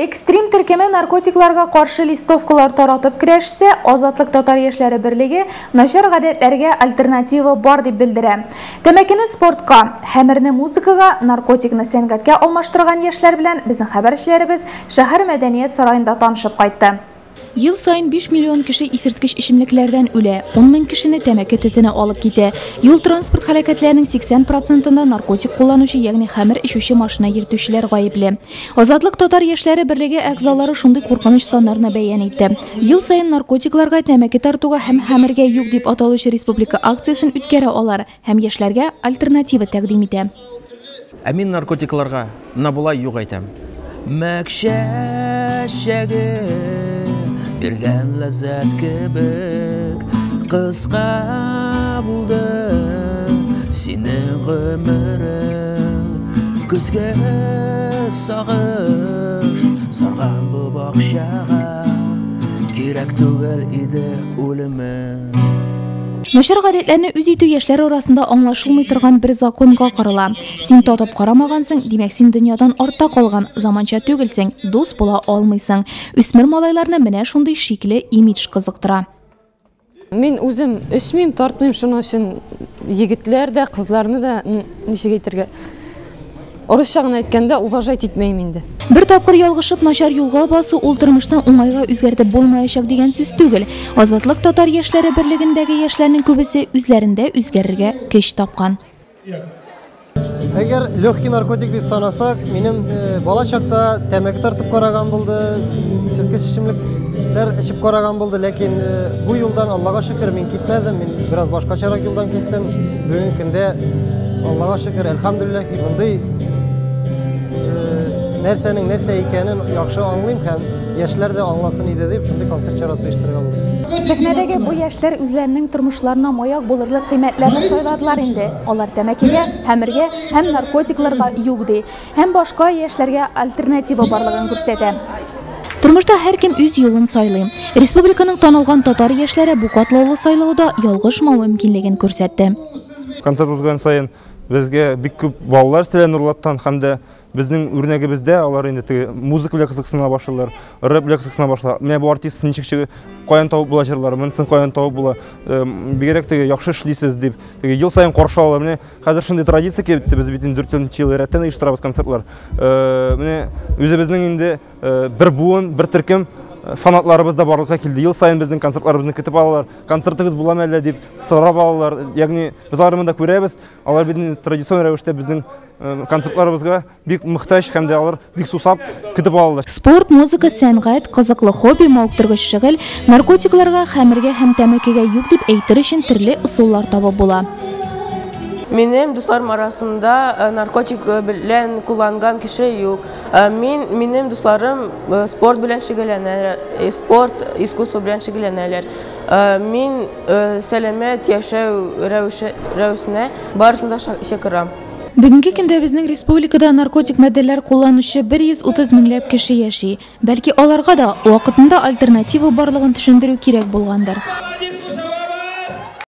Экстрим төркеме наркотикларга каршы листовкалар таратып көрәшсә, Азатлык татар яшьләре берлеге начар гадәтләргә альтернатива бар дип белдерә. Тәмәкене спортка, хәмерне музыкага, наркотикны сәнгатькә алмаштырган яшьләр белән безнең хәбәрчеләребез шәһәр мәдәният сараенда танышып кайтты. Ел саен 5 миллион кеше исерткеч эчемлекләрдән үлә, 10 мең кешене тәмәке төтене алып китә. Юл-транспорт һәлакәтләренең 80 процентында наркотик кулланучы, ягъни хәмер эчүче машина йөртүчеләр гаепле. Азатлык татар яшьләре берлеге әгъзалары шундый куркыныч саннарны бәян итте. Ел саен наркотикларга, тәмәке тартуга һәм хәмергә юк дип аталучы республика акциясен үткәрә алар һәм яшьләргә альтернатива тәкъдим итә. Ә мин наркотикларга менә болай юк әйтәм. Мәк чәчәге биргән ләззәт кебек кыска булды синең гомерең. Көзге сагыш сарган бу бакчага кирәк түгел иде үлемең. Начар гадәтләрне үз итү яшьләр арасында аңлашылмый торган бер законга корыла. Син татып карамагансың, димәк, син дөньядан артта калган, заманча түгелсең, дус була алмыйсың. Үсмер малайларны менә шундый шикле имидж кызыктыра. Мин үзем эчмим, тартмыйм, шуның өчен егетләр дә, кызларны да, ничек әйтергә, урысча гына әйткәндә, уважать итмәйм инде. Бер тапкыр ялгышып начар юлга басу ул тормышны уңайга үзгәртеп булмаячак дигән сүз түгел. Азатлык татар яшьләре берлегендәге яшьләрнең күбесе үзләрендә үзгәрергә көч тапкан. Әгәр легкий наркотик дип санасак, минем бала чакта тәмәке тартып караган булды, исерткеч эчемлекләр эчеп караган булды, ләкин бу юлдан, Аллага шөкер, мин китмәдем, мин бераз башкачарак юлдан киттем. Бүгенге көндә Аллага шөкер, әлхәмдүлилләһ, мондый нәрсәнең нәрсә икәнен яхшы аңлыйм һәм яшьләр дә аңласын иде дип шундый концерт чарасы оештырырга булдык. Сәхнәдәге бу яшьләр үзләренең тормышларына маяк булырлык кыйммәтләрне сайладылар инде. Алар тәмәкегә, хәмергә һәм наркотикларга юк ди. Һәм башка яшьләргә альтернатива барлыгын күрсәтә. Тормышта һәркем үз юлын сайлый. Республиканың танылган татар яшьләре бу катлаулы сайлауда ялгышмау мөмкинлеген күрсәтте. Концерт узган саен безгә бик күп балалар өстәлә Нурлаттан һәм дә безнең үрнәгебездә алар инде теге музыка белән кызыксына башлыйлар, рэп белән кызыксына башлыйлар. Менә бу артист ничек чыгы, каян табып була җырлар, монысын каян табып була, бигрәк теге яхшы эшлисез дип, теге ел саен каршы алалар. Менә хәзер шундый традиция килеп бетте, без бит инде дүртенче ел рәттән оештырабыз концертлар. Менә үзебезнең инде бер буын, бер төркем фанатларыбыз да барлыкка килде. Ел саен безнең концертларыбызны көтеп алалар. Концертыгыз буламы әллә дип сорап алалар. Ягъни без аларны монда күрәбез. Алар бит инде традицион рәвештә безнең концертларыбызга бик мохтаҗ һәм дә алар бик сусап көтеп алалар. Спорт, музыка, сәнгать, кызыклы хобби, мавыктыргыч шөгыль, наркотикларга, хәмергә һәм тәмәкегә юк дип әйтер өчен төрле ысуллар табып була. Минем дусларым арасында наркотик белән кулланган кеше юк. Минем дусларым спорт белән шөгыльләнәләр, спорт, искусство белән шөгыльләнәләр. Мин сәламәт яшәү рәвешенә барысын да чакырам. Бүгенге көндә безнең республикада наркотик матдәләр кулланучы бер йөз утыз меңләп кеше яши. Бәлки аларга да вакытында альтернатива барлыгын төшендерү кирәк булгандыр.